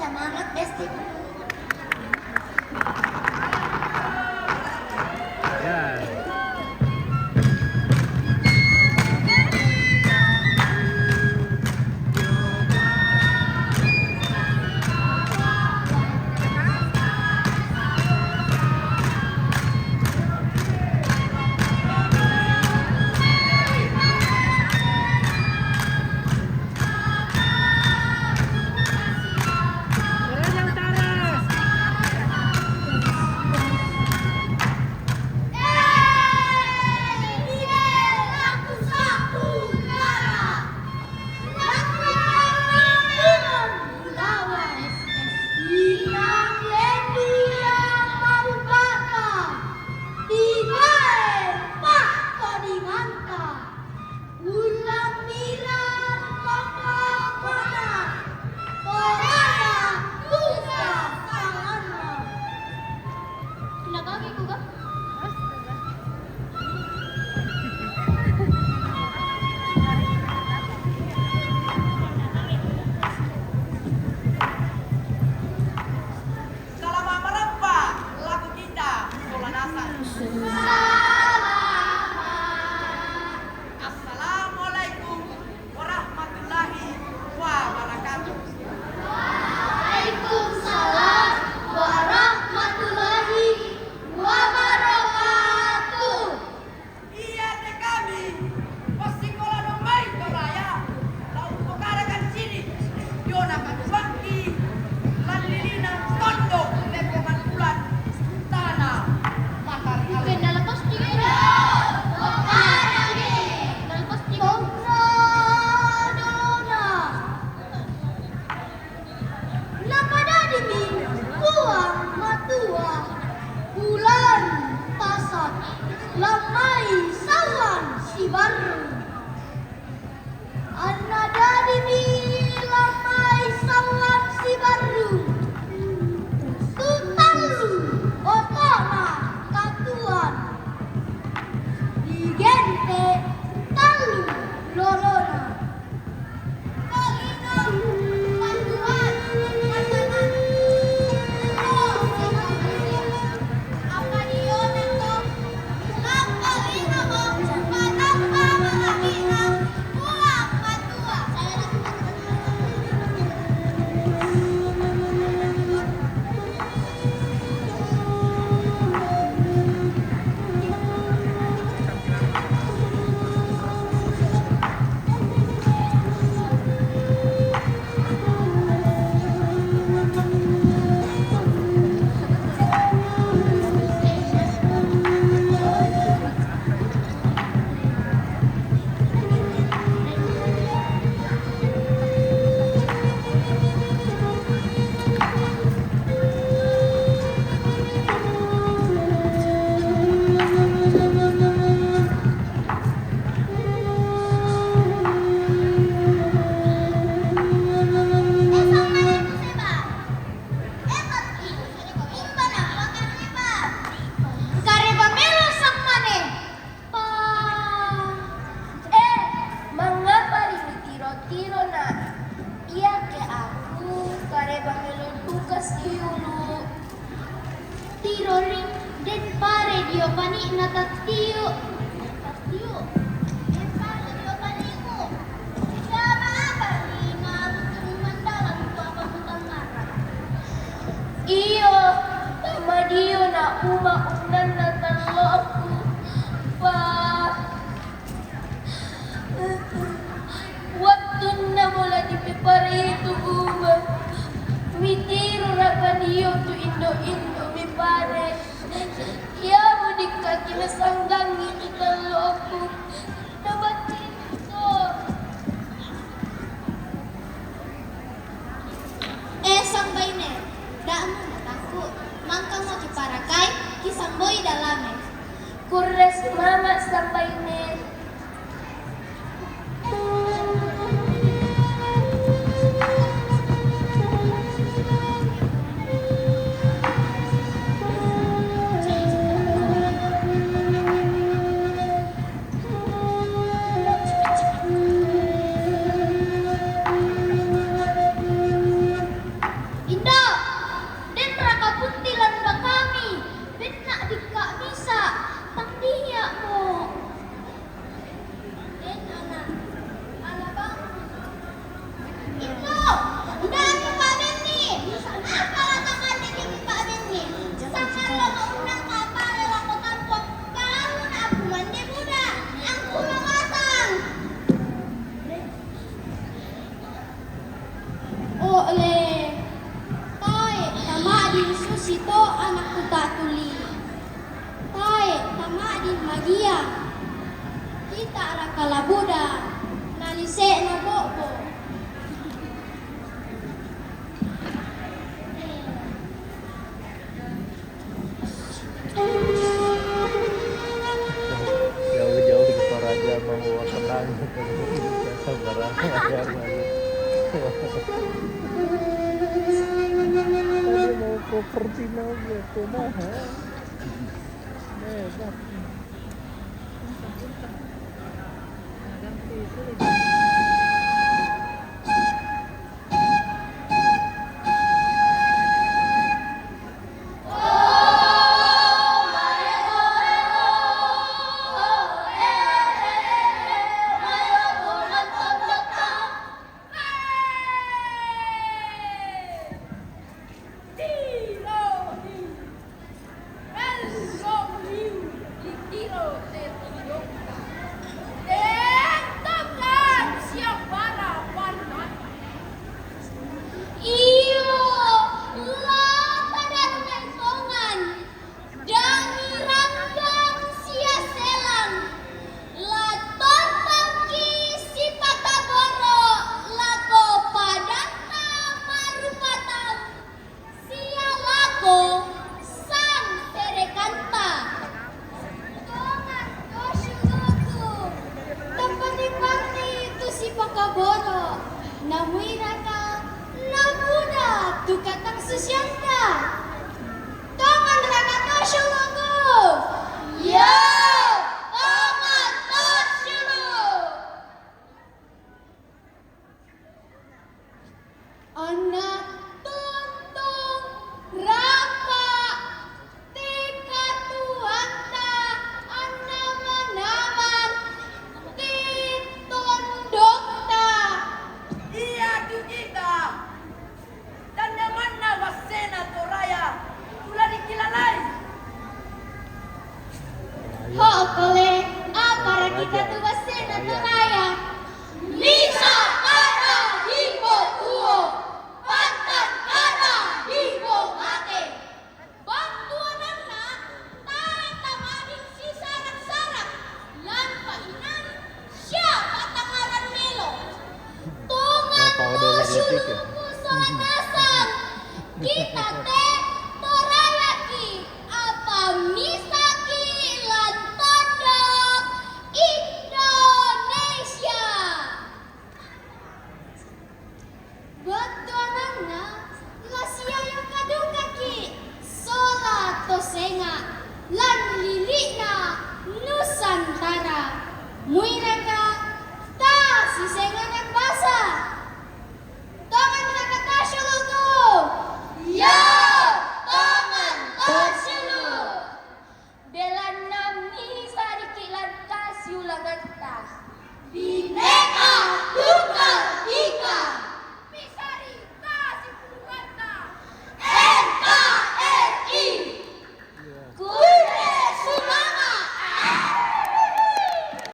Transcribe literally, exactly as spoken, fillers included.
Semangat, Besti. Ya. Ulang bilang maka kona, kona ya tusa sangana. Pinagagi ko ka? Salama' marampa laku kita sola nasang. Assalamualaikum warahmatullahi wabarakatuh. Waalaikumsalam warahmatullahi wabarakatuh. Iya te kami, pasikola dombai Toraya, lao pokarakan sini, yona kami bangki, lan lilina tondo te pemantulan tana matari. Nalepas tiga. Nalepas tiga. Tongko dona. Napadadi mi Puang Matua, bulan pasat, lan mai sauan sibarru. Anna dadi mi lan mai sauan sibarru, tu tallu otona katuoan, digente' tallu lolona. Kareba melo sammane. Pa. Eh, mangapa ri mitiro-tiro, Nak? Iake aku kareba melo tugas iulu. Tirori, den pare dio pani'na tattiu. Tattiu, den pare dio pani'mu. Siapa apa ni na butuh mandalan tu apa bukan marah? Iyo, tamadio na uma unnanna tallo'ku. Pa. Wattunna mola dipeparei tu uma, mitiro raka dio tu indo-indo mipare. Iamo dikkaki nasanggangi ri tallo'ku. Nabattinto. Eh, sambaine, da'mu natakku, mangkamo kiparakai, kisamboi dalame. Kurre sumanga' sambaine. Lo, nda' mi pabenni. Apa la tamanne mi pabenni? Sangalo maundang ka pale lako kampo, kalamun aku mande buda, angku lo matang. Ole, tae' tama'din susi to anakku ta tuli. Tae' tama'din magia. Kita' raka la buda, nalise'na bo'bo'. Jauh-jauh di Toraja membawa tenang. Sabar, sabar. Tadi mau properti naga, kumaha? Hebat. Iyo, la tadarna' tongan, dangi randang sia selang, la tontongki sipakaboro' lako padatta marupatang sia lako sangserekanta. Tongan to siuluku, tapaning-paning tu sipakaboro', namuiraka, namuda tu katang susianta. Tongan raka to siuluku? Iyo, tongan to siulu. Anna tontong raka te katuoanta, anna manaman te tondokta. Iya tu kita. Tanamanna wassena Toraya, tu la dikilalai. Ho pole, apa rakita tu wassena Toraya? Misa kada himbo tuo, pantan kada himbo mate. Bang tuananna, tae' tama'din sisarak-sarak, lan pa'inan sia patangngaran melo. Tongan to siuluku sola nasang, kita te